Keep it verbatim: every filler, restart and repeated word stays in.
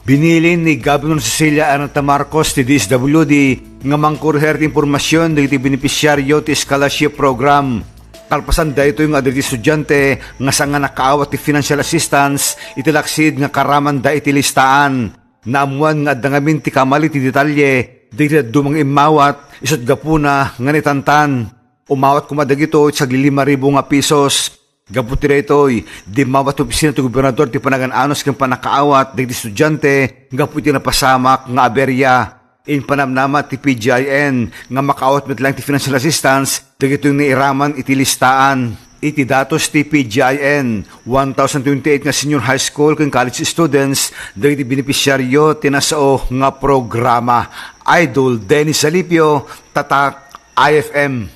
Binilin ni Governor Cecilia Arneta Marcos ti D S W D nga mangkurher ti impormasion dagiti benepisiario ti scholarship program. Kalpasan daytoy nga adda dagiti estudiante nga saan nga nakaawat ti financial assistance iti laksid nga karamanda iti listaan. Naammuan nga adda ngamin ti kamali ti detalye dagiti dadduma nga immawat isut' gapuna nga naitantan. Umawat koma dagitoy iti saglilima ribu nga pesos. Gapu ti daytoy, dimmawat ti opisina ti gobernador ti panagan-anos ken pannakaawat dagiti estudiante gapu iti napasamak nga aberia. Impanamnama ti P G I N nga makaawat met laeng ti financial assistance dagitoy nairaman iti listaan. Iti datos ti P G I N, one thousand twenty-eight nga senior high school ken college students dagiti benepisiario ti nasao nga programa. Idol Dennis Salipio, Tatak I F M.